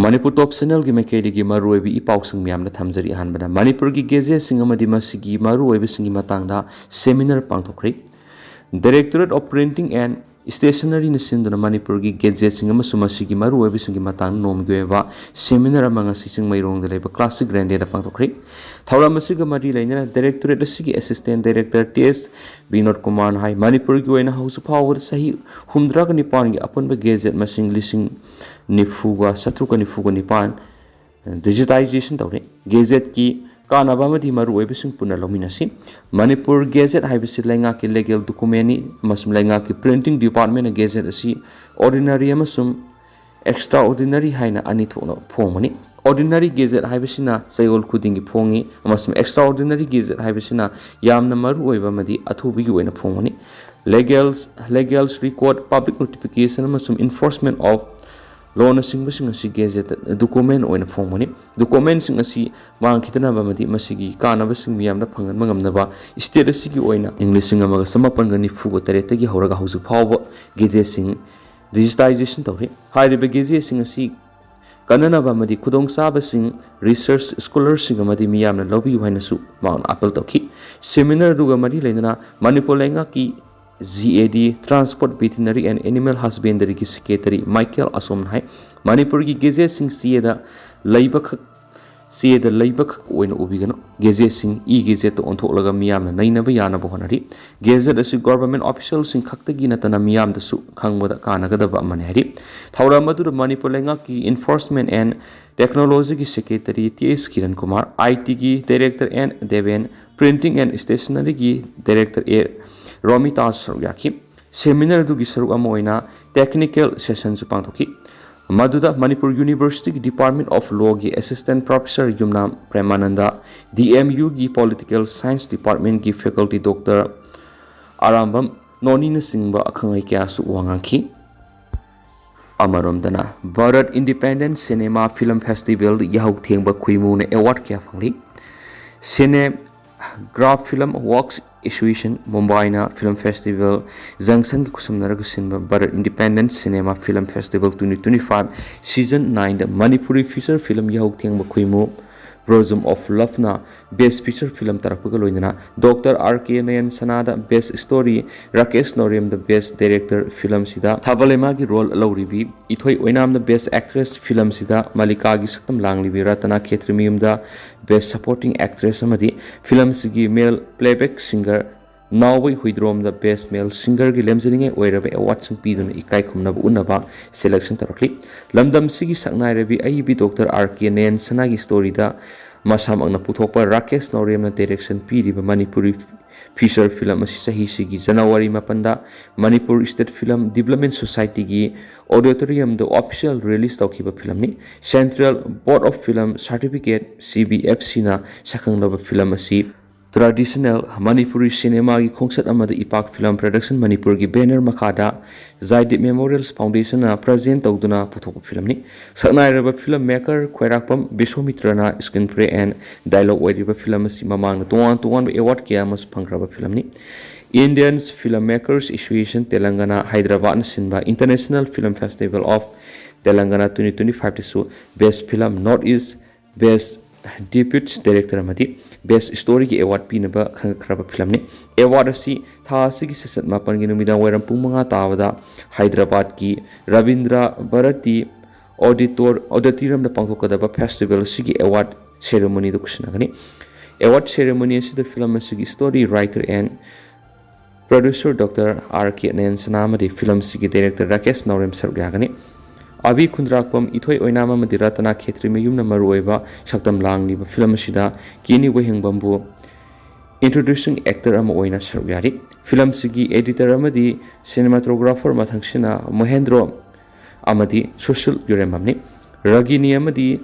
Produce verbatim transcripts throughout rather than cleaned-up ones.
ꯃꯅꯤꯄꯨꯔ ꯇꯣꯞ ꯆꯦꯅꯦꯜꯒꯤ ꯃꯥꯏꯀꯩꯗꯒꯤ ꯃꯔꯨꯑꯣꯏꯕ ꯏ ꯄꯥꯎꯁꯤꯡ ꯃꯌꯥꯝꯗ ꯊꯝꯖꯔꯤ꯫ ꯑꯍꯥꯟꯕꯗ ꯃꯅꯤꯄꯨꯔꯒꯤ ꯒꯦꯖꯦꯠꯁꯤꯡ ꯑꯃꯗꯤ ꯃꯁꯤꯒꯤ ꯃꯔꯨꯑꯣꯏꯕꯁꯤꯡꯒꯤ ꯃꯇꯥꯡꯗ ꯁꯦꯃꯤꯅꯥꯔ ꯄꯥꯡꯊꯣꯛꯈ꯭ꯔꯦ꯫ Directorate of Printing and Stationeryꯅ ꯁꯤꯟꯗꯨꯅ ꯃꯅꯤꯄꯨꯔꯒꯤ ꯒꯦꯖꯦꯠꯁꯤꯡ ꯑꯃꯁꯨꯡ ꯃꯁꯤꯒꯤ ꯃꯔꯨꯑꯣꯏꯕꯁꯤꯡꯒꯤ ꯃꯇꯥꯡꯗ ꯅꯣꯡꯃꯒꯤ ꯑꯣꯏꯕ ꯁꯦꯃꯤꯅꯥꯔ ꯑꯃ ꯉꯁꯤ ꯆꯤꯡꯃꯩꯔꯣꯡꯗ ꯂꯩꯕ ꯀ꯭ꯂꯥꯁꯤꯛ ꯒ꯭ꯔꯦꯟꯗꯦꯗ ꯄꯥꯡꯊꯣꯛꯈ꯭ꯔꯦ꯫ ꯊꯧꯔꯝ ꯑꯁꯤꯒ ꯃꯔꯤ ꯂꯩꯅꯅ ꯗꯥꯏꯔꯦꯛꯇꯣꯔꯦꯠ ꯑꯁꯤꯒꯤ ꯑꯦꯁꯤꯁꯇꯦꯟ ꯗꯥꯏꯔꯦꯛꯇꯔ ꯇꯤ ꯑꯦꯁ ꯕꯤꯅꯣꯗ ꯀꯨꯃꯥꯔꯅ ꯍꯥꯏ, ꯃꯅꯤꯄꯨꯔꯒꯤ ꯑꯣꯏꯅ ꯍꯧꯖꯤꯛ ꯐꯥꯎꯕꯗ ꯆꯍꯤ ꯍꯨꯝꯗ꯭ꯔꯥꯒ ꯅꯤꯄꯥꯟꯒꯤ ꯑꯄꯨꯟꯕ ꯒꯦꯖꯦꯠ ꯃꯁꯤꯡ ꯂꯤꯁꯤꯡ ꯅꯤꯐꯨꯒ ꯆꯥꯇ꯭ꯔꯨꯛꯀ ꯅꯤꯐꯨꯒ ꯅꯤꯄꯥꯟ ꯗꯤꯖꯤꯇꯥꯏꯖꯦꯁꯟ ꯇꯧꯔꯦ꯫ ꯒꯦꯖꯦꯠꯀꯤ ꯀꯥꯟꯅꯕ ꯑꯃꯗꯤ ꯃꯔꯨꯑꯣꯏꯕꯁꯤꯡ ꯄꯨꯟꯅ ꯂꯧꯃꯤꯟꯅꯁꯤ꯫ ꯃꯅꯤꯄꯨꯔ ꯒꯦꯖꯦꯠ ꯍꯥꯏꯕꯁꯤ ꯂꯩꯉꯥꯛꯀꯤ ꯂꯦꯒꯦꯜ ꯗꯣꯀꯨꯃꯦꯟꯅꯤ ꯑꯃꯁꯨꯡ ꯂꯩꯉꯥꯛꯀꯤ ꯄ꯭ꯔꯤꯟꯇꯤꯡ ꯗꯤꯄꯥꯔꯠꯃꯦꯟꯅ ꯒꯦꯖꯦꯠ ꯑꯁꯤ ꯑꯣꯔꯗꯤꯅꯔꯤ ꯑꯃꯁꯨꯡ ꯑꯦꯛꯁꯇ꯭ꯔꯥ ꯑꯣꯔꯗꯤꯅꯔꯤ ꯍꯥꯏꯅ ꯑꯅꯤ ꯊꯣꯛꯅ ꯐꯣꯡꯕꯅꯤ꯫ ꯑꯣꯔꯗꯤꯅꯔꯤ ꯒꯦꯖꯦꯠ ꯍꯥꯏꯕꯁꯤꯅ ꯆꯌꯣꯜ ꯈꯨꯗꯤꯡꯒꯤ ꯐꯣꯡꯏ ꯑꯃꯁꯨꯡ ꯑꯦꯛꯁꯇ꯭ꯔꯥ ꯑꯣꯔꯗꯤꯅꯔꯤ ꯒꯦꯖꯦꯠ ꯍꯥꯏꯕꯁꯤꯅ ꯌꯥꯝꯅ ꯃꯔꯨꯑꯣꯏꯕ ꯑꯃꯗꯤ ꯑꯊꯨꯕꯒꯤ ꯑꯣꯏꯅ ꯐꯣꯡꯕꯅꯤ꯫ ꯂꯦꯒꯦꯜꯁ, ꯂꯦꯒꯦꯜꯁ ꯔꯤꯀꯣꯔꯗ, ꯄꯕ꯭ꯂꯤꯛ ꯅꯣꯇꯤꯐꯤꯀꯦꯁꯟ ꯑꯃꯁꯨꯡ ꯏꯟꯐꯣꯔꯁꯃꯦꯟ ꯑꯣꯐ ꯂꯣꯅꯆꯤꯡꯕꯁꯤꯡ ꯑꯁꯤ ꯒꯦꯖꯦꯠ ꯗꯣꯀꯨꯃꯦꯟ ꯑꯣꯏꯅ ꯐꯣꯡꯕꯅꯤ꯫ ꯗꯣꯀꯨꯃꯦꯟꯁꯤꯡ ꯑꯁꯤ ꯃꯥꯡꯈꯤꯗꯅꯕ ꯑꯃꯗꯤ ꯃꯁꯤꯒꯤ ꯀꯥꯟꯅꯕꯁꯤꯡ ꯃꯤꯌꯥꯝꯗ ꯐꯪꯍꯟꯕ ꯉꯝꯅꯕ ꯁ꯭ꯇꯦꯠ ꯑꯁꯤꯒꯤ ꯑꯣꯏꯅ ꯏꯪ ꯂꯤꯁꯤꯡ ꯑꯃꯒ ꯆꯃꯥꯄꯟꯒ ꯅꯤꯐꯨꯒ ꯇꯔꯦꯠꯇꯒꯤ ꯍꯧꯔꯒ ꯍꯧꯖꯤꯛ ꯐꯥꯎꯕ ꯒꯦꯖꯦꯠꯁꯤꯡ ꯗꯤꯖꯤꯇꯥꯏꯖꯦꯁꯟ ꯇꯧꯔꯤ꯫ ꯍꯥꯏꯔꯤꯕ ꯒꯦꯖꯦꯠꯁꯤꯡ ꯑꯁꯤ ꯀꯟꯅꯅꯕ ꯑꯃꯗꯤ ꯈꯨꯗꯣꯡꯆꯥꯕꯁꯤꯡ ꯔꯤꯁꯔꯁ ꯁ꯭ꯀꯣꯂꯔꯁꯤꯡ ꯑꯃꯗꯤ ꯃꯤꯌꯥꯝꯅ ꯂꯧꯕꯤꯌꯨ ꯍꯥꯏꯅꯁꯨ ꯃꯍꯥꯛꯅ ꯑꯥꯄꯤꯜ ꯇꯧꯈꯤ꯫ ꯁꯦꯃꯤꯅꯥꯔ ꯑꯗꯨꯒ ꯃꯔꯤ ꯂꯩꯅꯅ ꯃꯅꯤꯄꯨꯔ ꯂꯩꯉꯥꯛꯀꯤ G A D, Transport, Veterinary and Animal Husbandryꯒꯤ ꯁꯦꯀ꯭ꯔꯦꯇꯔꯤ ꯃꯥꯏꯀꯦꯜ ꯑꯁꯣꯝꯅ ꯍꯥꯏ, ꯃꯅꯤꯄꯨꯔꯒꯤ ꯒꯦꯖꯦꯠꯁꯤꯡ ꯆꯦꯗ ꯂꯩꯕꯈꯛ, ꯆꯦꯗ ꯂꯩꯕꯈꯛ ꯑꯣꯏꯅ ꯎꯕꯤꯒꯅꯨ꯫ ꯒꯦꯖꯦꯠꯁꯤꯡ ꯏ ꯒꯦꯖꯦꯠꯇ ꯑꯣꯟꯊꯣꯛꯂꯒ ꯃꯤꯌꯥꯝꯅ ꯅꯩꯅꯕ ꯌꯥꯅꯕ ꯍꯣꯠꯅꯔꯤ꯫ ꯒꯦꯖꯦꯠ ꯑꯁꯤ ꯒꯣꯚꯔꯟꯃꯦꯟꯠ ꯑꯣꯐꯤꯁꯤꯌꯦꯜꯁꯤꯡ ꯈꯛꯇꯒꯤ ꯅꯠꯇꯅ ꯃꯤꯌꯥꯝꯗꯁꯨ ꯈꯪꯕꯗ ꯀꯥꯟꯅꯒꯗꯕ ꯑꯃꯅꯤ ꯍꯥꯏꯔꯤ꯫ ꯊꯧꯔꯝ ꯑꯗꯨꯗ ꯃꯅꯤꯄꯨꯔ ꯂꯩꯉꯥꯛꯀꯤ ꯏꯟꯐꯣꯔꯁꯃꯦꯟ ꯑꯦꯟ ꯇꯦꯛꯅꯣꯂꯣꯖꯤꯒꯤ secretary T S Kiran Kumar, I ꯇꯤꯒꯤ director N Deben, printing and ꯁ꯭ꯇꯦꯁꯅꯔꯤꯒꯤ ꯗꯥꯏꯔꯦꯛꯇꯔ ꯑꯦ ꯔꯣꯃꯤꯇꯥꯖ ꯁꯔꯨꯛ ꯌꯥꯈꯤ꯫ ꯁꯦꯃꯤꯅꯥꯔ ꯑꯗꯨꯒꯤ ꯁꯔꯨꯛ ꯑꯃ ꯑꯣꯏꯅ ꯇꯦꯛꯅꯤꯀꯦꯜ ꯁꯦꯁꯟꯁꯨ ꯄꯥꯡꯊꯣꯛꯈꯤ꯫ ꯃꯗꯨꯗ ꯃꯅꯤꯄꯨꯔ ꯌꯨꯅꯤꯚꯔꯁꯤꯇꯤꯒꯤ ꯗꯤꯄꯥꯔꯠꯃꯦꯟꯠ ꯑꯣꯐ ꯂꯣꯒꯤ assistant professor Yumnam Premanand, D M ꯌꯨꯒꯤ ꯄꯣꯂꯤꯇꯤꯀꯦꯜ ꯁꯥꯏꯟꯁ ꯗꯤꯄꯥꯔꯠꯃꯦꯟꯠꯀꯤ ꯐꯦꯀꯜꯇꯤ ꯗꯣꯛꯇꯔ ꯑꯔꯥꯝꯕꯝ ꯅꯣꯅꯤꯅꯆꯤꯡꯕ ꯑꯈꯪ ꯑꯍꯩ ꯀꯌꯥꯁꯨ ꯋꯥ ꯉꯥꯡꯈꯤ꯫ ꯑꯃꯔꯣꯝꯗꯅ Bharat independent cinema film festival ꯌꯥꯍꯧ ꯊꯦꯡꯕ ꯈꯨꯏꯃꯨꯅ ꯑꯦꯋꯥꯔꯗ ꯀꯌꯥ ꯐꯪꯂꯤ꯫ ꯁꯤꯅꯦꯒ꯭ꯔꯥꯐ ꯐꯤꯂꯝ ꯋꯥꯔꯛꯁ Association, ꯃꯨꯝꯕꯥꯏꯅ film festival Junction ꯒ ꯈꯨꯠꯁꯝꯅꯔꯒ ꯁꯤꯟꯕ Bharat Independence Cinema Film Festival twenty twenty five season nine ꯗ ꯃꯅꯤꯄꯨꯔꯤ feature film ꯌꯥꯍꯧ ꯊꯦꯡꯕ ꯈꯨꯏꯃꯨ Bosom of Love ꯅ best feature film ꯇꯥꯔꯛꯄꯒ ꯂꯣꯏꯅꯅ Doctor R K Nayan Sana ꯗ best story, Rakesh Naorem ꯗ best director film ꯁꯤꯗ ꯊꯥꯕꯂꯦꯃꯥꯒꯤ role ꯂꯧꯔꯤꯕꯤ ꯏꯊꯣꯏ ꯑꯣꯏꯅꯥꯝ ꯗ best actress film ꯁꯤꯗ ꯃꯂꯤꯀꯥꯒꯤ ꯁꯛꯇꯝ ꯂꯥꯡꯂꯤꯕꯤ ꯔꯇꯅꯥ ꯈꯦꯇ꯭ꯔꯤꯃꯌꯨꯝ ꯗ best supporting actress ꯑꯃꯗꯤ film ꯁꯤꯒꯤ male playback singer ꯅꯥꯎꯕꯩ ꯍꯨꯏꯗ꯭ꯔꯣꯝꯗ best male singer ꯒꯤ ꯂꯦꯝꯖꯅꯤꯡꯉꯥꯏ ꯑꯣꯏꯔꯕ award ꯁꯤꯡ ꯄꯤꯗꯨꯅ ꯏꯀꯥꯏ ꯈꯨꯝꯅꯕ ꯎꯠꯅꯕ selection ꯇꯧꯔꯛꯂꯤ꯫ ꯂꯝꯗꯝꯁꯤꯒꯤ ꯁꯛꯅꯥꯏꯔꯕꯤ ꯑꯏꯕꯤ Doctor R K Nayan Sana ꯒꯤ story ꯗ ꯃꯁꯥꯃꯛꯅ ꯄꯨꯊꯣꯛꯄ ꯔꯥꯀꯦꯁ ꯅꯥꯎꯔꯦꯝꯅ direction ꯄꯤꯔꯤꯕ ꯃꯅꯤꯄꯨꯔꯤ feature film ꯑꯁꯤ ꯆꯍꯤꯁꯤꯒꯤ January ꯃꯥꯄꯟꯗ Manipur State Film Development Society ꯒꯤ auditorium ꯗ official release ꯇꯧꯈꯤꯕ film ꯅꯤ꯫ Central Board of Film Certificate, C B F C ꯅ ꯁꯛꯈꯪꯂꯕ film ꯑꯁꯤ traditional ꯃꯅꯤꯄꯨꯔꯤ cinema ꯒꯤ ꯈꯣꯡꯆꯠ ꯑꯃꯗ ꯏꯄꯥꯛ Film Production ꯃꯅꯤꯄꯨꯔꯒꯤ banner ꯃꯈꯥꯗ ꯖꯥꯏꯗꯤꯞ Memorials Foundation ꯅ present ꯇꯧꯗꯨꯅ ꯄꯨꯊꯣꯛꯄ film ꯅꯤ꯫ ꯁꯛꯅꯥꯏꯔꯕ film maker ꯈ꯭ꯋꯥꯏꯔꯥꯛꯄꯝ ꯕꯤꯁ꯭ꯋꯥꯃꯤꯇ꯭ꯔꯅ screenplay and dialogue ꯑꯣꯏꯔꯤꯕ film ꯑꯁꯤ ꯃꯃꯥꯡꯗ ꯇꯣꯉꯥꯟ ꯇꯣꯉꯥꯟꯕ award ꯀꯌꯥ ꯑꯃꯁꯨ ꯐꯪꯈ꯭ꯔꯕ film ꯅꯤ꯫ Indian Film Makers Association Telangana Hyderabad ꯅ ꯁꯤꯟꯕ International Film Festival of Telangana twenty twenty five ꯗꯁꯨ best film, North East, best Deputy Director ꯑꯃꯗꯤ best story ꯒꯤ award ꯄꯤꯅꯕ ꯈꯟꯒꯠꯈ꯭ꯔꯕ film ꯅꯤ꯫ Award ꯑꯁꯤ ꯊꯥ ꯑꯁꯤꯒꯤ ꯁꯦꯁꯟ ꯃꯥꯄꯟꯒꯤ ꯅꯨꯃꯤꯗꯥꯡ ꯋꯥꯏꯔꯝ ꯄꯨꯡ ꯃꯉꯥ ꯇꯥꯕꯗ ꯍꯥꯏꯗ꯭ꯔꯕꯥꯗꯀꯤ ꯔꯕꯤꯟꯗ꯭ꯔ ꯚꯥꯔꯇꯤ auditor-, auditorium ꯗ ꯄꯥꯡꯊꯣꯛꯀꯗꯕ festival ꯑꯁꯤꯒꯤ award ceremony ꯗ ꯈꯨꯠꯁꯤꯟꯅꯒꯅꯤ꯫ Award ceremony ꯑꯁꯤꯗ film ꯑꯁꯤꯒꯤ story writer and producer Doctor R K Nayan Sana ꯑꯃꯗꯤ film ꯑꯁꯤꯒꯤ director ꯔꯥꯀꯦꯁ ꯅꯥꯎꯔꯦꯝ ꯁꯔꯨꯛ ꯌꯥꯒꯅꯤ꯫ ꯑꯕꯤ ꯈꯨꯟꯗ꯭ꯔꯥꯛꯄꯝ, ꯏꯊꯣꯏ ꯑꯣꯏꯅꯥꯝ ꯑꯃꯗꯤ ꯔꯇꯅꯥ ꯈꯦꯇ꯭ꯔꯤꯃꯌꯨꯝꯅ ꯃꯔꯨꯑꯣꯏꯕ ꯁꯛꯇꯝ ꯂꯥꯡꯂꯤꯕ film ꯑꯁꯤꯗ ꯀꯦꯅꯤ ꯋꯥꯍꯦꯡꯕꯝꯕꯨ introducing actor ꯑꯃ ꯑꯣꯏꯅ ꯁꯔꯨꯛ ꯌꯥꯔꯤ꯫ Film ꯑꯁꯤꯒꯤ editor ꯑꯃꯗꯤ cinematographer ꯃꯊꯪꯁꯤꯅ ꯃꯣꯍꯦꯟꯗ꯭ꯔꯣ ꯑꯃꯗꯤ ꯁꯨꯁꯤꯜ ꯌꯨꯔꯦꯝꯕꯝꯅꯤ꯫ ꯔꯥꯒꯤꯅꯤ ꯑꯃꯗꯤ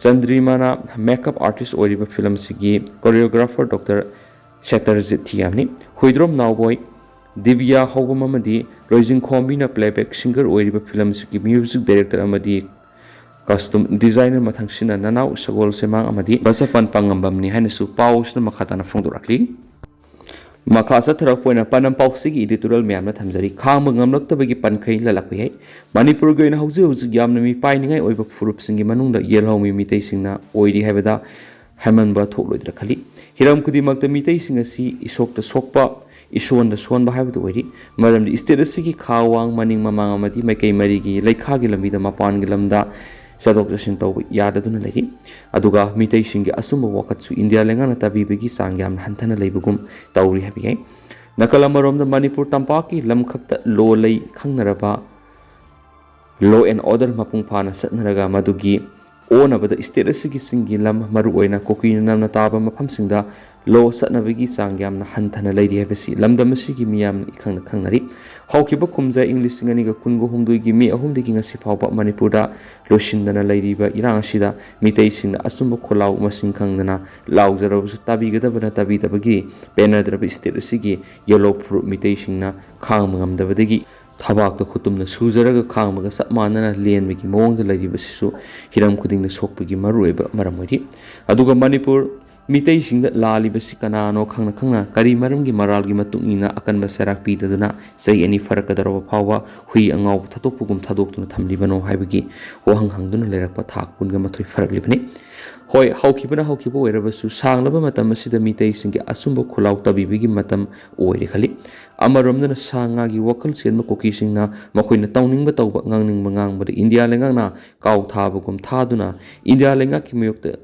ꯆꯟꯗ꯭ꯔꯤꯃꯥꯅ makeup artist ꯑꯣꯏꯔꯤꯕ film ꯑꯁꯤꯒꯤ choreographer Doctor ꯁꯦꯇꯔꯖꯤꯠ ꯊꯤꯌꯥꯝꯅꯤ꯫ ꯍꯨꯏꯗ꯭ꯔꯣꯝ ꯅꯥꯎꯕꯣꯏ, ꯗꯤꯕꯤꯌꯥ ꯍꯧꯕꯝ ꯑꯃꯗꯤ ꯂꯣꯏꯖꯤꯡꯈꯣꯝꯕꯤꯅ playback singer ꯑꯣꯏꯔꯤꯕ film ꯑꯁꯤꯒꯤ music director ꯑꯃꯗꯤ costume designer ꯃꯊꯪꯁꯤꯅ ꯅꯅꯥꯎ ꯁꯒꯣꯜꯁꯦꯃꯥꯡ ꯑꯃꯗꯤ ꯕꯁꯄꯟ ꯄꯥꯉꯝꯕꯝꯅꯤ ꯍꯥꯏꯅꯁꯨ ꯄꯥꯎꯁꯤꯅ ꯃꯈꯥ ꯇꯥꯅ ꯐꯣꯡꯗꯣꯔꯛꯂꯤ꯫ ꯃꯈꯥ ꯆꯠꯊꯔꯛꯄ ꯑꯣꯏꯅ ꯄꯥꯟꯗꯝ ꯄꯥꯎꯆꯦꯒꯤ editorial ꯃꯌꯥꯝꯅ ꯊꯝꯖꯔꯤ꯫ ꯈꯥꯡꯕ ꯉꯝꯂꯛꯇꯕꯒꯤ ꯄꯟꯈꯩ ꯂꯜꯂꯛꯄ ꯌꯥꯏ꯫ ꯃꯅꯤꯄꯨꯔꯒꯤ ꯑꯣꯏꯅ ꯍꯧꯖꯤꯛ ꯍꯧꯖꯤꯛ ꯌꯥꯝꯅ ꯃꯤꯄꯥꯏꯅꯤꯡꯉꯥꯏ ꯑꯣꯏꯕ ꯐꯨꯔꯨꯞꯁꯤꯡꯒꯤ ꯃꯅꯨꯡꯗ ꯌꯦꯜꯍꯧꯃꯤ ꯃꯤꯇꯩꯁꯤꯡꯅ ꯑꯣꯏꯔꯤ ꯍꯥꯏꯕꯗ ꯍꯥꯏꯃꯟꯕ ꯊꯣꯛꯂꯣꯏꯗ꯭ꯔꯥ ꯈꯜꯂꯤ꯫ ꯍꯤꯔꯝ ꯈꯨꯗꯤꯡꯃꯛꯇ ꯃꯤꯇꯩꯁꯤꯡ ꯑꯁꯤ ꯏꯁꯣꯛꯇ ꯁꯣꯛꯄ, ꯏꯁꯣꯟꯗ ꯁꯣꯟꯕ ꯍꯥꯏꯕꯗꯨ ꯑꯣꯏꯔꯤ꯫ ꯃꯔꯝꯗꯤ state ꯑꯁꯤꯒꯤ ꯈꯥ ꯋꯥꯡ, ꯃꯅꯤꯡ ꯃꯃꯥꯡ ꯑꯃꯗꯤ ꯃꯥꯏꯀꯩ ꯃꯔꯤꯒꯤ ꯂꯩꯈꯥꯒꯤ ꯂꯝꯕꯤꯗ ꯃꯄꯥꯟꯒꯤ ꯂꯝꯗ ꯆꯠꯊꯣꯛ ꯆꯠꯁꯤꯟ ꯇꯧꯕ ꯌꯥꯗꯗꯨꯅ ꯂꯩꯔꯤ꯫ ꯑꯗꯨꯒ ꯃꯤꯇꯩꯁꯤꯡꯒꯤ ꯑꯆꯨꯝꯕ ꯋꯥꯀꯠꯁꯨ ꯏꯟꯗꯤꯌꯥ ꯂꯩꯉꯥꯛꯅ ꯇꯥꯕꯤꯕꯒꯤ ꯆꯥꯡ ꯌꯥꯝꯅ ꯍꯟꯊꯅ ꯂꯩꯕꯒꯨꯝ ꯇꯧꯔꯤ ꯍꯥꯏꯕ ꯌꯥꯏ꯫ ꯅꯥꯀꯜ ꯑꯃꯔꯣꯝꯗ ꯃꯅꯤꯄꯨꯔ ꯇꯝꯄꯥꯛꯀꯤ ꯂꯝꯈꯛꯇ law ꯂꯩ ꯈꯪꯅꯔꯕ law and order ꯃꯄꯨꯡ ꯐꯥꯅ ꯆꯠꯅꯔꯒ ꯃꯗꯨꯒꯤ ꯑꯣꯟꯅꯕꯗ state ꯑꯁꯤꯒꯤ ꯆꯤꯡꯒꯤ ꯂꯝ, ꯃꯔꯨꯑꯣꯏꯅ ꯀꯨꯀꯤꯅ ꯅꯝꯅ ꯇꯥꯕ ꯃꯐꯝꯁꯤꯡꯗ law ꯆꯠꯅꯕꯒꯤ ꯆꯥꯡ ꯌꯥꯝꯅ ꯍꯟꯊꯅ ꯂꯩꯔꯤ ꯍꯥꯏꯕꯁꯤ ꯂꯝꯗꯝ ꯑꯁꯤꯒꯤ ꯃꯤꯌꯥꯝꯅ ꯏꯈꯪꯅ ꯈꯪꯅꯔꯤ꯫ ꯍꯧꯈꯤꯕ ꯀꯨꯝꯖꯥ ꯏꯪ ꯂꯤꯁꯤꯡ ꯑꯅꯤꯒ ꯀꯨꯟꯒ ꯍꯨꯝꯗꯣꯏꯒꯤ ꯃꯦ ꯑꯍꯨꯝꯗꯒꯤ ꯉꯁꯤ ꯐꯥꯎꯕ ꯃꯅꯤꯄꯨꯔꯗ ꯂꯣꯏꯁꯤꯟꯗꯅ ꯂꯩꯔꯤꯕ ꯏꯔꯥꯡ ꯑꯁꯤꯗ ꯃꯤꯇꯩꯁꯤꯡꯅ ꯑꯆꯨꯝꯕ ꯈꯨꯜꯂꯥꯎ ꯃꯁꯤꯡ ꯈꯪꯗꯅ ꯂꯥꯎꯖꯔꯕꯁꯨ ꯇꯥꯕꯤꯒꯗꯕꯅ ꯇꯥꯕꯤꯗꯕꯒꯤ ꯄꯦꯟꯅꯗ꯭ꯔꯕ state ꯑꯁꯤꯒꯤ ꯌꯦꯜꯍꯧ ꯐꯨꯔꯨꯞ ꯃꯤꯇꯩꯁꯤꯡꯅ ꯈꯥꯡꯕ ꯉꯝꯗꯕꯗꯒꯤ ꯊꯕꯥꯛꯇ ꯈꯨꯇꯨꯝꯅ ꯁꯨꯖꯔꯒ ꯈꯥꯡꯕꯒ ꯆꯞ ꯃꯥꯟꯅꯅ ꯂꯦꯟꯕꯒꯤ ꯃꯑꯣꯡꯗ ꯂꯩꯔꯤꯕꯁꯤꯁꯨ ꯍꯤꯔꯝ ꯈꯨꯗꯤꯡꯗ ꯁꯣꯛꯄꯒꯤ ꯃꯔꯨꯑꯣꯏꯕ ꯃꯔꯝ ꯑꯣꯏꯔꯤ꯫ ꯑꯗꯨꯒ ꯃꯅꯤꯄꯨꯔ ꯃꯤꯇꯩꯁꯤꯡꯗ ꯂꯥꯜꯂꯤꯕꯁꯤ ꯀꯅꯥꯅꯣ ꯈꯪꯅ ꯈꯪꯅ ꯀꯔꯤ ꯃꯔꯝꯒꯤ ꯃꯔꯥꯜꯒꯤ ꯃꯇꯨꯡ ꯏꯟꯅ ꯑꯀꯟꯕ ꯆꯩꯔꯥꯛ ꯄꯤꯗꯗꯨꯅ ꯆꯍꯤ ꯑꯅꯤ ꯐꯥꯔꯛꯀꯗꯧꯔꯕ ꯐꯥꯎꯕ ꯍꯨꯏ ꯑꯉꯥꯎꯕ ꯊꯥꯗꯣꯛꯄꯒꯨꯝ ꯊꯥꯗꯣꯛꯇꯨꯅ ꯊꯝꯂꯤꯕꯅꯣ ꯍꯥꯏꯕꯒꯤ ꯋꯥꯍꯪ ꯍꯪꯗꯨꯅ ꯂꯩꯔꯛꯄ ꯊꯥ ꯀꯨꯟꯒ ꯃꯥꯊꯣꯏ ꯐꯥꯔꯛꯂꯤꯕꯅꯤ꯫ ꯍꯣꯏ, ꯍꯧꯈꯤꯕꯅ ꯍꯧꯈꯤꯕ ꯑꯣꯏꯔꯕꯁꯨ ꯁꯥꯡꯂꯕ ꯃꯇꯝ ꯑꯁꯤꯗ ꯃꯤꯇꯩꯁꯤꯡꯒꯤ ꯑꯆꯨꯝꯕ ꯈꯨꯜꯂꯥꯎ ꯇꯥꯕꯤꯕꯒꯤ ꯃꯇꯝ ꯑꯣꯏꯔꯦ ꯈꯜꯂꯤ꯫ ꯑꯃꯔꯣꯝꯗꯅ ꯁꯥ ꯉꯥꯒꯤ ꯋꯥꯈꯜ ꯆꯦꯟꯕ ꯀꯨꯀꯤꯁꯤꯡꯅ ꯃꯈꯣꯏꯅ ꯇꯧꯅꯤꯡꯕ ꯇꯧꯕ, ꯉꯥꯡꯅꯤꯡꯕ ꯉꯥꯡꯕꯗ ꯏꯟꯗꯤꯌꯥ ꯂꯩꯉꯥꯛꯅ ꯀꯥꯎ ꯊꯥꯕꯒꯨꯝ ꯊꯥꯗꯨꯅ ꯏꯟꯗꯤꯌꯥ ꯂꯩꯉꯥꯛꯀꯤ ꯃꯥꯌꯣꯛꯇ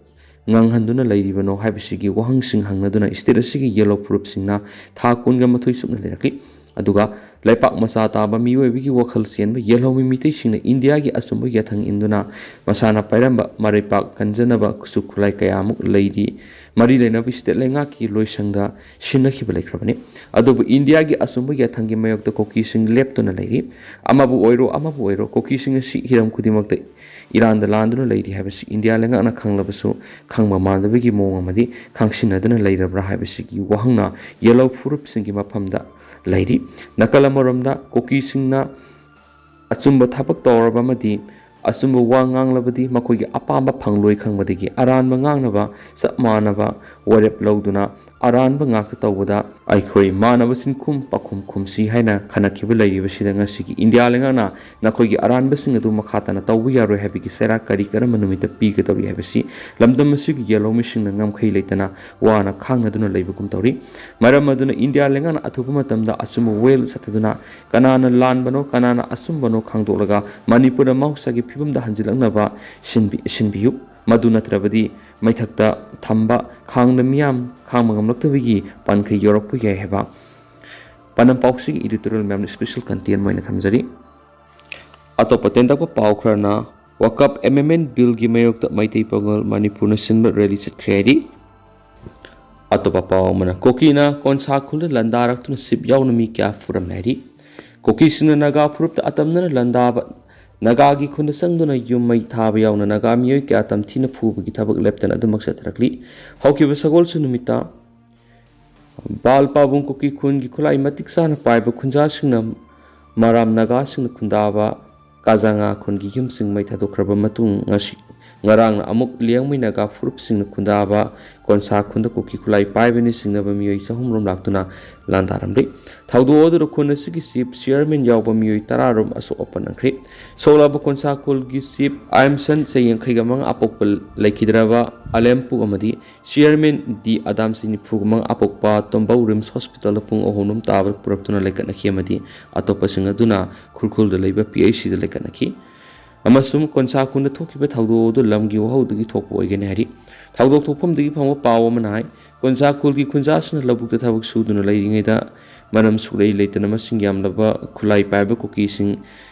ꯉꯥꯡꯍꯟꯗꯨꯅ ꯂꯩꯔꯤꯕꯅꯣ ꯍꯥꯏꯕꯁꯤꯒꯤ ꯋꯥꯍꯪꯁꯤꯡ ꯍꯪꯅꯗꯨꯅ state ꯑꯁꯤꯒꯤ ꯌꯦꯜꯍꯧ ꯐꯨꯔꯨꯞꯁꯤꯡꯅ ꯊꯥ ꯀꯨꯟꯒ ꯃꯥꯊꯣꯏ ꯆꯨꯞꯅ ꯂꯩꯔꯛꯂꯤ꯫ ꯑꯗꯨꯒ ꯂꯩꯄꯥꯛ ꯃꯆꯥ ꯇꯥꯕ ꯃꯤꯑꯣꯏꯕꯒꯤ ꯋꯥꯈꯜ ꯆꯦꯟꯕ ꯌꯦꯜꯍꯧꯃꯤ ꯃꯤꯇꯩꯁꯤꯡꯅ ꯏꯟꯗꯤꯌꯥꯒꯤ ꯑꯆꯨꯝꯕ ꯌꯥꯊꯪ ꯏꯟꯗꯨꯅ ꯃꯁꯥꯅ ꯄꯥꯏꯔꯝꯕ ꯃꯔꯩꯄꯥꯛ ꯀꯟꯖꯅꯕ ꯈꯨꯠꯁꯨ ꯈꯨꯠꯂꯥꯏ ꯀꯌꯥꯃꯨꯛ ꯂꯩꯔꯤ, ꯃꯔꯤ ꯂꯩꯅꯕ state ꯂꯩꯉꯥꯛꯀꯤ ꯂꯣꯏꯁꯪꯗ ꯁꯤꯟꯅꯈꯤꯕ ꯂꯩꯈ꯭ꯔꯕꯅꯤ꯫ ꯑꯗꯨꯕꯨ ꯏꯟꯗꯤꯌꯥꯒꯤ ꯑꯆꯨꯝꯕ ꯌꯥꯊꯪꯒꯤ ꯃꯥꯌꯣꯛꯇ ꯀꯨꯀꯤꯁꯤꯡ ꯂꯦꯞꯇꯨꯅ ꯂꯩꯔꯤ꯫ ꯑꯃꯕꯨ ꯑꯣꯏꯔꯣ, ꯑꯃꯕꯨ ꯑꯣꯏꯔꯣ, ꯀꯨꯀꯤꯁꯤꯡ ꯑꯁꯤ ꯍꯤꯔꯝ ꯈꯨꯗꯤꯡꯃꯛꯇ ꯏꯔꯥꯟꯗ ꯂꯥꯟꯗꯨꯅ ꯂꯩꯔꯤ ꯍꯥꯏꯕꯁꯤ ꯏꯟꯗꯤꯌꯥ ꯂꯩꯉꯥꯛꯅ ꯈꯪꯂꯕꯁꯨ ꯈꯪꯕ ꯃꯥꯟꯗꯕꯒꯤ ꯃꯑꯣꯡ ꯑꯃꯗꯤ ꯈꯪꯁꯤꯟꯅꯗꯨꯅ ꯂꯩꯔꯕ꯭ꯔꯥ ꯍꯥꯏꯕꯁꯤꯒꯤ ꯋꯥꯍꯪꯅ ꯌꯦꯜꯍꯧ ꯐꯨꯔꯨꯞꯁꯤꯡꯒꯤ ꯃꯐꯝꯗ ꯂꯩꯔꯤ꯫ ꯅꯥꯀꯜ ꯑꯃꯔꯣꯝꯗ ꯀꯨꯀꯤꯁꯤꯡꯅ ꯑꯆꯨꯝꯕ ꯊꯕꯛ ꯇꯧꯔꯕ ꯑꯃꯗꯤ ꯑꯆꯨꯝꯕ ꯋꯥ ꯉꯥꯡꯂꯕꯗꯤ ꯃꯈꯣꯏꯒꯤ ꯑꯄꯥꯝꯕ ꯐꯪꯂꯣꯏ ꯈꯪꯕꯗꯒꯤ ꯑꯔꯥꯟꯕ ꯉꯥꯡꯅꯕ ꯆꯞ ꯃꯥꯟꯅꯕ ꯋꯥꯔꯦꯞ ꯂꯧꯗꯨꯅ ꯑꯔꯥꯟꯕ ꯉꯥꯛꯇ ꯇꯧꯕꯗ ꯑꯩꯈꯣꯏ ꯃꯥꯟꯅꯕ ꯁꯤꯟꯈꯨꯝ ꯄꯥꯈꯨꯝ ꯈꯨꯝꯁꯤ ꯍꯥꯏꯅ ꯈꯟꯅꯈꯤꯕ ꯂꯩꯔꯤꯕꯁꯤꯗ ꯉꯁꯤꯒꯤ ꯏꯟꯗꯤꯌꯥ ꯂꯩꯉꯥꯛꯅ ꯅꯈꯣꯏꯒꯤ ꯑꯔꯥꯟꯕꯁꯤꯡ ꯑꯗꯨ ꯃꯈꯥ ꯇꯥꯅ ꯇꯧꯕ ꯌꯥꯔꯣꯏ ꯍꯥꯏꯕꯒꯤ ꯆꯩꯔꯥꯛ ꯀꯔꯤ ꯀꯔꯝꯕ ꯅꯨꯃꯤꯠꯇ ꯄꯤꯒꯗꯧꯔꯤ ꯍꯥꯏꯕꯁꯤ ꯂꯝꯗꯝ ꯑꯁꯤꯒꯤ ꯌꯦꯜꯍꯧꯃꯤꯁꯤꯡꯅ ꯉꯝꯈꯩ ꯂꯩꯇꯅ ꯋꯥꯅ ꯈꯥꯡꯅꯗꯨꯅ ꯂꯩꯕꯒꯨꯝ ꯇꯧꯔꯤ꯫ ꯃꯔꯝ ꯑꯗꯨꯅ ꯏꯟꯗꯤꯌꯥ ꯂꯩꯉꯥꯛꯅ ꯑꯊꯨꯕ ꯃꯇꯝꯗ ꯑꯆꯨꯝꯕ ꯋꯥꯌꯦꯜ ꯆꯠꯊꯗꯨꯅ ꯀꯅꯥꯅ ꯂꯥꯟꯕꯅꯣ ꯀꯅꯥꯅ ꯑꯆꯨꯝꯕꯅꯣ ꯈꯪꯗꯣꯛꯂꯒ ꯃꯅꯤꯄꯨꯔꯗ ꯃꯍꯧꯁꯥꯒꯤ ꯐꯤꯕꯝꯗ ꯍꯟꯖꯤꯜꯂꯛꯅꯕ ꯁꯤꯟꯕꯤ-, ꯁꯤꯟꯕꯤꯌꯨ꯫ ꯃꯗꯨ ꯅꯠꯇ꯭ꯔꯕꯗꯤ ꯃꯩꯊꯛꯇ ꯊꯝꯕ ꯈꯥꯡꯗ ꯃꯤꯌꯥꯝ ꯈꯥꯡꯕ ꯉꯝꯂꯛꯇꯕꯒꯤ ꯄꯟꯈꯩ ꯌꯧꯔꯛꯄ ꯌꯥꯏ ꯍꯥꯏꯕ ꯄꯥꯟꯗꯝ ꯄꯥꯎꯁꯤꯒꯤ editorial ꯃꯌꯥꯝꯅ special content ꯑꯣꯏꯅ ꯊꯝꯖꯔꯤ꯫ ꯑꯇꯣꯞꯄ ꯇꯦꯟꯇꯛꯄ ꯄꯥꯎ ꯈꯔꯅ, ꯋꯥꯀꯞ amendment billꯒꯤ ꯃꯥꯌꯣꯛꯇ ꯃꯩꯇꯩ ꯄꯥꯉꯜ ꯃꯅꯤꯄꯨꯔꯅ ꯁꯤꯟꯕ rally ꯆꯠꯈ꯭ꯔꯦ ꯍꯥꯏꯔꯤ꯫ ꯑꯇꯣꯞꯄ ꯄꯥꯎ ꯑꯃꯅ, ꯀꯨꯀꯤꯅ ꯀꯣꯟꯁꯥ ꯈꯨꯜꯗ ꯂꯥꯟꯗꯥꯔꯛꯇꯨꯅ ꯁꯤꯞ ꯌꯥꯎꯅ ꯃꯤ ꯀꯌꯥ ꯐꯨꯔꯝꯃꯦ ꯍꯥꯏꯔꯤ꯫ ꯀꯨꯀꯤꯁꯤꯡꯅ ꯅꯥꯒꯥ ꯐꯨꯔꯨꯞꯇ ꯑꯇꯝꯅꯅ ꯂꯥꯟꯗꯥꯕ ꯅꯥꯒꯥꯒꯤ ꯈꯨꯟꯗ ꯆꯪꯗꯨꯅ ꯌꯨꯝ ꯃꯩ ꯊꯥꯕ ꯌꯥꯎꯅ ꯅꯥꯒꯥ ꯃꯤꯑꯣꯏ ꯀꯌꯥ ꯇꯝꯊꯤꯅ ꯐꯨꯕꯒꯤ ꯊꯕꯛ ꯂꯦꯞꯇꯅ ꯑꯗꯨꯃꯛ ꯆꯠꯊꯔꯛꯂꯤ꯫ ꯍꯧꯈꯤꯕ ꯁꯒꯣꯜꯁꯦꯟ ꯅꯨꯃꯤꯠꯇ ꯕꯥꯜ ꯄꯥꯕꯨꯡ ꯀꯨꯀꯤ ꯈꯨꯟꯒꯤ ꯈꯨꯠꯂꯥꯏ ꯃꯇꯤꯛ ꯆꯥꯅ ꯄꯥꯏꯕ ꯈꯨꯟꯖꯥꯁꯤꯡꯅ ꯃꯔꯥꯝ ꯅꯥꯒꯥꯁꯤꯡꯅ ꯈꯨꯟꯗꯥꯕ ꯀꯥꯖꯥꯉꯥ ꯈꯨꯟꯒꯤ ꯌꯨꯝꯁꯤꯡ ꯃꯩ ꯊꯥꯗꯣꯛꯈ꯭ꯔꯕ ꯃꯇꯨꯡ ꯉꯁꯤ, ꯉꯔꯥꯡꯅ ꯑꯃꯨꯛ ꯂꯤꯌꯥꯡꯃꯩ ꯅꯥꯒꯥ ꯐꯨꯔꯨꯞꯁꯤꯡꯅ ꯈꯨꯟꯗꯥꯕ ꯀꯣꯟꯁꯥ ꯈꯨꯟꯗ ꯀꯨꯀꯤ ꯈꯨꯠꯂꯥꯏ ꯄꯥꯏꯕꯅ ꯆꯤꯡꯅꯕ ꯃꯤꯑꯣꯏ ꯆꯍꯨꯝ ꯔꯣꯝ ꯂꯥꯛꯇꯨꯅ ꯂꯥꯟꯗꯥꯔꯝꯂꯤ꯫ ꯊꯧꯗꯣꯛ ꯑꯗꯨꯗ ꯈꯨꯟ ꯑꯁꯤꯒꯤ chief, chairman ꯌꯥꯎꯕ ꯃꯤꯑꯣꯏ ꯇꯔꯥ ꯔꯣꯝ ꯑꯁꯣꯛ ꯑꯄꯟ ꯅꯪꯈ꯭ꯔꯤ꯫ ꯁꯣꯛꯂꯕ ꯀꯣꯟꯁꯥ ꯈꯨꯜꯒꯤ chief ꯑꯥꯏꯝꯁꯟ ꯆꯍꯤ ꯌꯥꯡꯈꯩꯒ ꯃꯉꯥ ꯑꯄꯣꯛꯄ ꯂꯩꯈꯤꯗ꯭ꯔꯕ ꯑꯂꯦꯝꯄꯨ ꯑꯃꯗꯤ chairman ꯗꯤ ꯑꯗꯥꯝ ꯆꯍꯤ ꯅꯤꯐꯨꯒ ꯃꯉꯥ ꯑꯄꯣꯛꯄ ꯇꯣꯝꯕꯧ ꯔꯤꯝꯁ ꯍꯣꯁꯄꯤꯇꯥꯜꯗ ꯄꯨꯡ ꯑꯍꯨꯝ ꯔꯣꯝ ꯇꯥꯕꯗ ꯄꯨꯔꯛꯇꯨꯅ ꯂꯩꯈꯠꯅꯈꯤ ꯑꯃꯗꯤ ꯑꯇꯣꯞꯄꯁꯤꯡ ꯑꯗꯨꯅ ꯈꯨꯔꯈꯨꯜꯗ ꯂꯩꯕ P H Cꯗ ꯂꯩꯈꯠꯅꯈꯤ꯫ ꯑꯃꯁꯨꯡ ꯀꯣꯟꯁꯥ ꯈꯨꯟꯗ ꯊꯣꯛꯈꯤꯕ ꯊꯧꯗꯣꯛ ꯑꯗꯨ ꯂꯝꯒꯤ ꯋꯥꯍꯧꯗꯒꯤ ꯊꯣꯛꯄ ꯑꯣꯏꯒꯅꯤ ꯍꯥꯏꯔꯤ꯫ ꯊꯧꯗꯣꯛ ꯊꯣꯛꯐꯝꯗꯒꯤ ꯐꯪꯕ ꯄꯥꯎ ꯑꯃꯅ ꯍꯥꯏ, ꯀꯣꯟꯁꯥ ꯈꯨꯜꯒꯤ ꯈꯨꯟꯖꯥꯁꯤꯡꯅ ꯂꯧꯕꯨꯛꯇ ꯊꯕꯛ ꯁꯨꯗꯨꯅ ꯂꯩꯔꯤꯉꯩꯗ ꯃꯔꯝ ꯁꯨꯛꯂꯩ ꯂꯩꯇꯅ ꯃꯁꯤꯡ ꯌꯥꯝꯂꯕ ꯈꯨꯠꯂꯥꯏ ꯄꯥꯏꯕ ꯀꯨꯀꯤꯁꯤꯡ,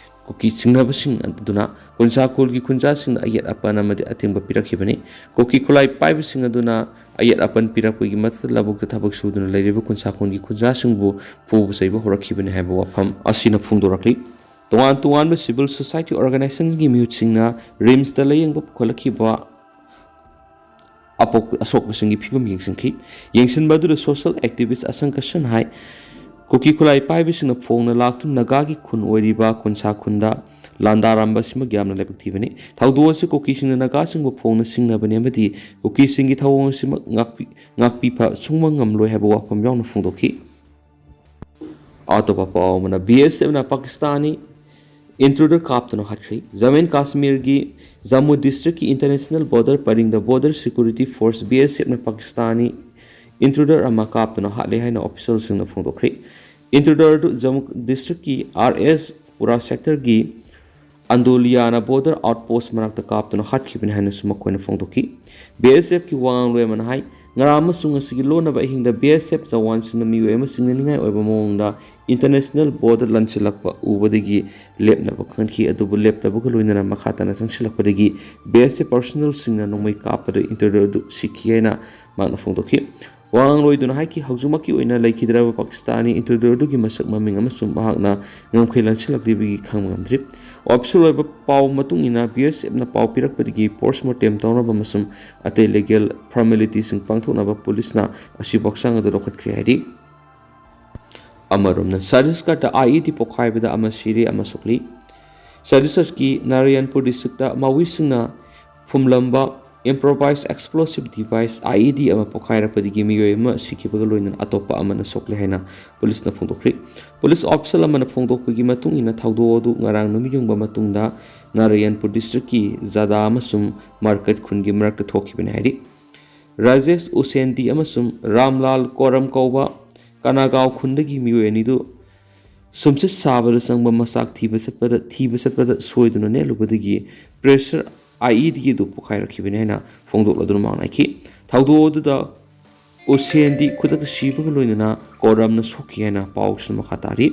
ꯀꯨꯀꯤ ꯆꯤꯡꯅꯕꯁꯤꯡ ꯑꯗꯨꯅ ꯀꯣꯟꯁꯥ ꯈꯨꯜꯒꯤ ꯈꯨꯟꯖꯥꯁꯤꯡꯗ ꯑꯌꯦꯠ ꯑꯄꯟ ꯑꯃꯗꯤ ꯑꯊꯤꯡꯕ ꯄꯤꯔꯛꯈꯤꯕꯅꯤ꯫ ꯀꯨꯀꯤ ꯈꯨꯠꯂꯥꯏ ꯄꯥꯏꯕꯁꯤꯡ ꯑꯗꯨꯅ ꯑꯌꯦꯠ ꯑꯄꯟ ꯄꯤꯔꯛꯄꯒꯤ ꯃꯊꯛꯇ ꯂꯧꯕꯨꯛꯇ ꯊꯕꯛ ꯁꯨꯗꯨꯅ ꯂꯩꯔꯤꯕ ꯀꯣꯟꯁꯥ ꯈꯨꯜꯒꯤ ꯈꯨꯟꯖꯥꯁꯤꯡꯕꯨ ꯐꯨꯕ ꯆꯩꯕ ꯍꯧꯔꯛꯈꯤꯕꯅꯤ ꯍꯥꯏꯕ ꯋꯥꯐꯝ ꯑꯁꯤꯅ ꯐꯣꯡꯗꯣꯔꯛꯂꯤ꯫ ꯇꯣꯉꯥꯟ ꯇꯣꯉꯥꯟꯕ civil society organizationꯒꯤ ꯃꯤꯍꯨꯠꯁꯤꯡꯅ ꯔꯤꯝꯁꯇ ꯂꯥꯌꯦꯡꯕ ꯄꯨꯈꯠꯂꯛꯈꯤꯕ ꯑꯄꯣꯛ-, ꯑꯁꯣꯛꯄꯁꯤꯡꯒꯤ ꯐꯤꯕꯝ ꯌꯦꯡꯁꯤꯟꯈꯤ꯫ ꯌꯦꯡꯁꯤꯟꯕ ꯑꯗꯨꯗ social activist ꯑꯁꯪ ꯀꯁꯟ ꯍꯥꯏ, ꯀꯨꯀꯤ ꯈꯨꯠꯂꯥꯏ ꯄꯥꯏꯕꯁꯤꯡꯅ ꯐꯣꯡꯅ ꯂꯥꯛꯇꯨꯅ ꯅꯥꯒꯥꯒꯤ ꯈꯨꯟ ꯑꯣꯏꯔꯤꯕ ꯀꯣꯟꯁꯥ ꯈꯨꯟꯗ ꯂꯥꯟꯗꯥꯔꯝꯕ ꯑꯁꯤꯃꯛ ꯌꯥꯝꯅ ꯂꯥꯏꯕꯛ ꯊꯤꯕꯅꯤ꯫ ꯊꯧꯗꯣꯛ ꯑꯁꯤ ꯀꯨꯀꯤꯁꯤꯡꯅ ꯅꯥꯒꯥꯁꯤꯡꯕꯨ ꯐꯣꯡꯅ ꯁꯤꯡꯅꯕꯅꯤ ꯑꯃꯗꯤ ꯀꯨꯀꯤꯁꯤꯡꯒꯤ ꯊꯧꯑꯣꯡ ꯑꯁꯤꯃꯛ ꯉꯥꯛꯄꯤ-, ꯉꯥꯛꯄꯤꯕ ꯁꯨꯡꯕ ꯉꯝꯂꯣꯏ ꯍꯥꯏꯕ ꯋꯥꯐꯝ ꯌꯥꯎꯅ ꯐꯣꯡꯗꯣꯛꯈꯤ꯫ ꯑꯇꯣꯞꯄ ꯄꯥꯎ ꯑꯃꯅ, ꯕꯤ ꯑꯦꯁ ꯑꯦꯐꯅ ꯄꯥꯀꯤꯁꯇꯥꯅꯤ intruder ꯀꯥꯞꯇꯨꯅ ꯍꯥꯠꯈ꯭ꯔꯦ꯫ ꯖꯝꯃꯨ ꯑꯦꯟ ꯀꯥꯁꯃꯤꯔꯒꯤ ꯖꯝꯃꯨ ꯗꯤꯁꯇ꯭ꯔꯤꯛꯀꯤ ꯏꯟꯇꯔꯅꯦꯁꯅꯦꯜ ꯕꯣꯔꯗꯔ ꯄꯔꯤꯡꯗ border security force, B S ꯑꯦꯐꯅ ꯄꯥꯀꯤꯁꯇꯥꯅꯤ intruder ꯑꯃ ꯀꯥꯞꯇꯨꯅ ꯍꯥꯠꯂꯦ ꯍꯥꯏꯅ ꯑꯣꯐꯤꯁꯤꯌꯦꯜꯁꯤꯡꯅ ꯐꯣꯡꯗꯣꯛꯈ꯭ꯔꯦ꯫ Intruder ꯑꯗꯨ ꯖꯝꯃꯨ ꯗꯤꯁꯇ꯭ꯔꯤꯛꯀꯤ ꯑꯥꯔ ꯑꯦꯁ ꯄꯨꯔꯥ ꯁꯦꯛꯇꯔꯒꯤ ꯑꯟꯗꯣꯂꯤꯌꯥꯅ ꯕꯣꯔꯗꯔ ꯑꯥꯎꯠꯄꯣꯁ ꯃꯅꯥꯛꯇ ꯀꯥꯞꯇꯨꯅ ꯍꯥꯠꯈꯤꯕꯅꯤ ꯍꯥꯏꯅꯁꯨ ꯃꯈꯣꯏꯅ ꯐꯣꯡꯗꯣꯛꯈꯤ꯫ ꯕꯤ ꯑꯦꯁ ꯑꯦꯐꯀꯤ ꯋꯥꯉꯥꯡꯂꯣꯏ ꯑꯃꯅ ꯍꯥꯏ, ꯉꯔꯥꯡ ꯑꯃꯁꯨꯡ ꯉꯁꯤꯒꯤ ꯂꯣꯟꯅꯕ ꯑꯍꯤꯡꯗ ꯕꯤ ꯑꯦꯁ ꯑꯦꯐ ꯖꯋꯥꯟꯁꯤꯡꯅ ꯃꯤꯑꯣꯏ ꯑꯃ ꯆꯤꯡꯅꯅꯤꯡꯉꯥꯏ ꯑꯣꯏꯕ ꯃꯑꯣꯡꯗ ꯏꯟꯇꯔꯅꯦꯁꯅꯦꯜ ꯕꯣꯔꯗꯔ ꯂꯥꯟꯁꯤꯜꯂꯛꯄ ꯎꯕꯗꯒꯤ ꯂꯦꯞꯅꯕ ꯈꯪꯈꯤ, ꯑꯗꯨꯕꯨ ꯂꯦꯞꯇꯕꯒ ꯂꯣꯏꯅꯅ ꯃꯈꯥ ꯇꯥꯅ ꯆꯪꯁꯤꯜꯂꯛꯄꯗꯒꯤ ꯕꯤ ꯑꯦꯁ ꯑꯦꯐ ꯄꯔꯁꯣꯅꯦꯜꯁꯤꯡꯅ ꯅꯣꯡꯃꯩ ꯀꯥꯞꯄꯗ intruder ꯑꯗꯨ ꯁꯤꯈꯤ ꯍꯥꯏꯅ ꯃꯍꯥꯛꯅ ꯐꯣꯡꯗꯣꯛꯈꯤ꯫ ꯋꯥꯉꯥꯡꯂꯣꯏꯗꯨꯅ ꯍꯥꯏꯈꯤ, ꯍꯧꯖꯤꯛꯃꯛꯀꯤ ꯑꯣꯏꯅ ꯂꯩꯈꯤꯗ꯭ꯔꯕ ꯄꯥꯀꯤꯁꯇꯥꯅꯤ intruder ꯑꯗꯨꯒꯤ ꯃꯁꯛ ꯃꯃꯤꯡ ꯑꯃꯁꯨꯡ ꯃꯍꯥꯛꯅ ꯉꯝꯈꯩ ꯂꯥꯟꯁꯤꯜꯂꯛꯂꯤꯕꯒꯤ ꯈꯪꯕ ꯉꯝꯗ꯭ꯔꯤ꯫ ꯑꯣꯐꯤꯁꯤꯌꯦꯜ ꯑꯣꯏꯕ ꯄꯥꯎ ꯃꯇꯨꯡ ꯏꯟꯅ, ꯕꯤ ꯑꯦꯁ ꯑꯦꯐꯅ ꯄꯥꯎ ꯄꯤꯔꯛꯄꯗꯒꯤ ꯄꯣꯁꯃꯣꯔꯇꯦꯝ ꯇꯧꯅꯕ ꯑꯃꯁꯨꯡ ꯑꯇꯩ ꯂꯤꯒꯦꯜ ꯐꯣꯔꯃꯦꯂꯤꯇꯤꯁꯤꯡ ꯄꯥꯡꯊꯣꯛꯅꯕ ꯄꯨꯂꯤꯁꯅ ꯑꯁꯤꯕꯨ ꯍꯛꯆꯥꯡ ꯑꯗꯨ ꯂꯧꯈꯠꯈ꯭ꯔꯦ ꯍꯥꯏꯔꯤ꯫ ꯑꯃꯔꯣꯝꯅ, ꯆꯇꯤꯁꯒꯔꯗ ꯑꯥꯏ ꯏ ꯗꯤ ꯄꯣꯈꯥꯏꯕꯗ ꯑꯃ ꯁꯤꯔꯦ, ꯑꯃ ꯁꯣꯛꯂꯤ꯫ ꯆꯇꯤꯁꯒꯔꯒꯤ ꯅꯥꯔꯥꯌꯟꯄꯨꯔ ꯗꯤꯁꯇ꯭ꯔꯤꯛꯇ ꯃꯥꯋꯤꯁꯁꯤꯡꯅ ꯐꯨꯝꯂꯝꯕ improvised explosive device, ꯑꯥꯏ ꯏ ꯗꯤ, ꯑꯃ ꯄꯣꯈꯥꯏꯔꯛꯄꯗꯒꯤ ꯃꯤꯑꯣꯏ ꯑꯃ ꯁꯤꯈꯤꯕꯒ ꯂꯣꯏꯅꯅ ꯑꯇꯣꯞꯄ ꯑꯃꯅ ꯁꯣꯛꯂꯦ ꯍꯥꯏꯅ ꯄꯨꯂꯤꯁꯅ ꯐꯣꯡꯗꯣꯛꯈ꯭ꯔꯤ꯫ ꯄꯨꯂꯤꯁ ꯑꯣꯐꯤꯁꯤꯌꯦꯜ ꯑꯃꯅ ꯐꯣꯡꯗꯣꯛꯄꯒꯤ ꯃꯇꯨꯡ ꯏꯟꯅ, ꯊꯧꯗꯣꯛ ꯑꯗꯨ ꯉꯔꯥꯡ ꯅꯨꯃꯤꯠ ꯌꯨꯡꯕ ꯃꯇꯨꯡꯗ ꯅꯥꯔꯥꯌꯟꯄꯨꯔ ꯗꯤꯁꯇ꯭ꯔꯤꯛꯀꯤ ꯖꯥꯗꯥ ꯑꯃꯁꯨꯡ ꯃꯥꯔꯀꯠ ꯈꯨꯟꯒꯤ ꯃꯔꯛꯇ ꯊꯣꯛꯈꯤꯕꯅꯤ ꯍꯥꯏꯔꯤ꯫ ꯔꯥꯖꯦꯁ ꯎꯁꯦꯟꯗꯤ ꯑꯃꯁꯨꯡ ꯔꯥꯝꯂꯥꯜ ꯀꯣꯔꯝ ꯀꯧꯕ ꯀꯅꯥꯒꯥꯎ ꯈꯨꯟꯗꯒꯤ ꯃꯤꯑꯣꯏ ꯑꯅꯤꯗꯨ ꯁꯨꯝꯆꯤꯠ ꯁꯥꯕꯗ ꯆꯪꯕ ꯃꯆꯥꯛ ꯊꯤꯕ ꯆꯠꯄꯗ, ꯊꯤꯕ ꯆꯠꯄꯗ ꯁꯣꯏꯗꯨꯅ ꯅꯦꯠꯂꯨꯕꯗꯒꯤ pressure ꯑꯥꯏ ꯏ ꯗꯤ ꯑꯗꯨ ꯄꯣꯈꯥꯏꯔꯛꯈꯤꯕꯅꯤ ꯍꯥꯏꯅ ꯐꯣꯡꯗꯣꯛꯂꯗꯨꯅ ꯃꯥꯡꯅꯈꯤ꯫ ꯊꯧꯗꯣꯛ ꯑꯗꯨꯗ ꯎꯁꯦꯟꯗꯤ ꯈꯨꯗꯛꯇ ꯁꯤꯕꯒ ꯂꯣꯏꯅꯅ ꯀꯣꯔꯝꯅ ꯁꯣꯛꯈꯤ ꯍꯥꯏꯅ ꯄꯥꯎꯁꯤꯡ ꯃꯈꯥ ꯇꯥꯔꯤ꯫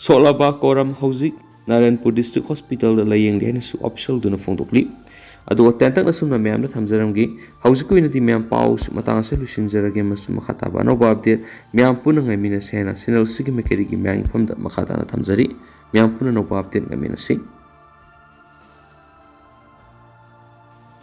ꯁꯣꯛꯂꯕ ꯀꯣꯔꯝ ꯍꯧꯖꯤꯛ ꯅꯥꯔꯥꯌꯟꯄꯨꯔ ꯗꯤꯁꯇ꯭ꯔꯤꯛ ꯍꯣꯁꯄꯤꯇꯥꯜꯗ ꯂꯥꯌꯦꯡꯂꯤ ꯍꯥꯏꯅꯁꯨ ꯑꯣꯐꯤꯁꯤꯌꯦꯜꯗꯨꯅ ꯐꯣꯡꯗꯣꯛꯂꯤ꯫ ꯑꯗꯨꯒ ꯇꯦꯟꯇꯛꯅ ꯑꯁꯨꯝꯅ ꯃꯌꯥꯝꯗ ꯊꯝꯖꯔꯝꯒꯦ꯫ ꯍꯧꯖꯤꯛꯀꯤ ꯑꯣꯏꯅꯗꯤ ꯃꯌꯥꯝ ꯄꯥꯎ ꯃꯇꯥꯡ ꯑꯁꯤꯗ ꯂꯣꯏꯁꯤꯟꯖꯔꯒꯦ, ꯑꯃꯁꯨꯡ ꯃꯈꯥ ꯇꯥꯕ ꯑꯅꯧꯕ ꯑꯞꯗꯦꯠ ꯃꯌꯥꯝ ꯄꯨꯟꯅ ꯉꯥꯏꯃꯤꯟꯅꯁꯦ ꯍꯥꯏꯅ ꯆꯦꯅꯦꯜ ꯑꯁꯤꯒꯤ ꯃꯥꯏꯀꯩꯗꯒꯤ ꯃꯌꯥꯝꯒꯤ ꯃꯐꯝꯗ ꯃꯈꯥ ꯇꯥꯅ ꯊꯝꯖꯔꯤ꯫ ꯃꯌꯥꯝ ꯄꯨꯟꯅ ꯑꯅꯧꯕ ꯑꯞꯗꯦꯠ ꯉꯥꯏꯃꯤꯟꯅꯁꯤ꯫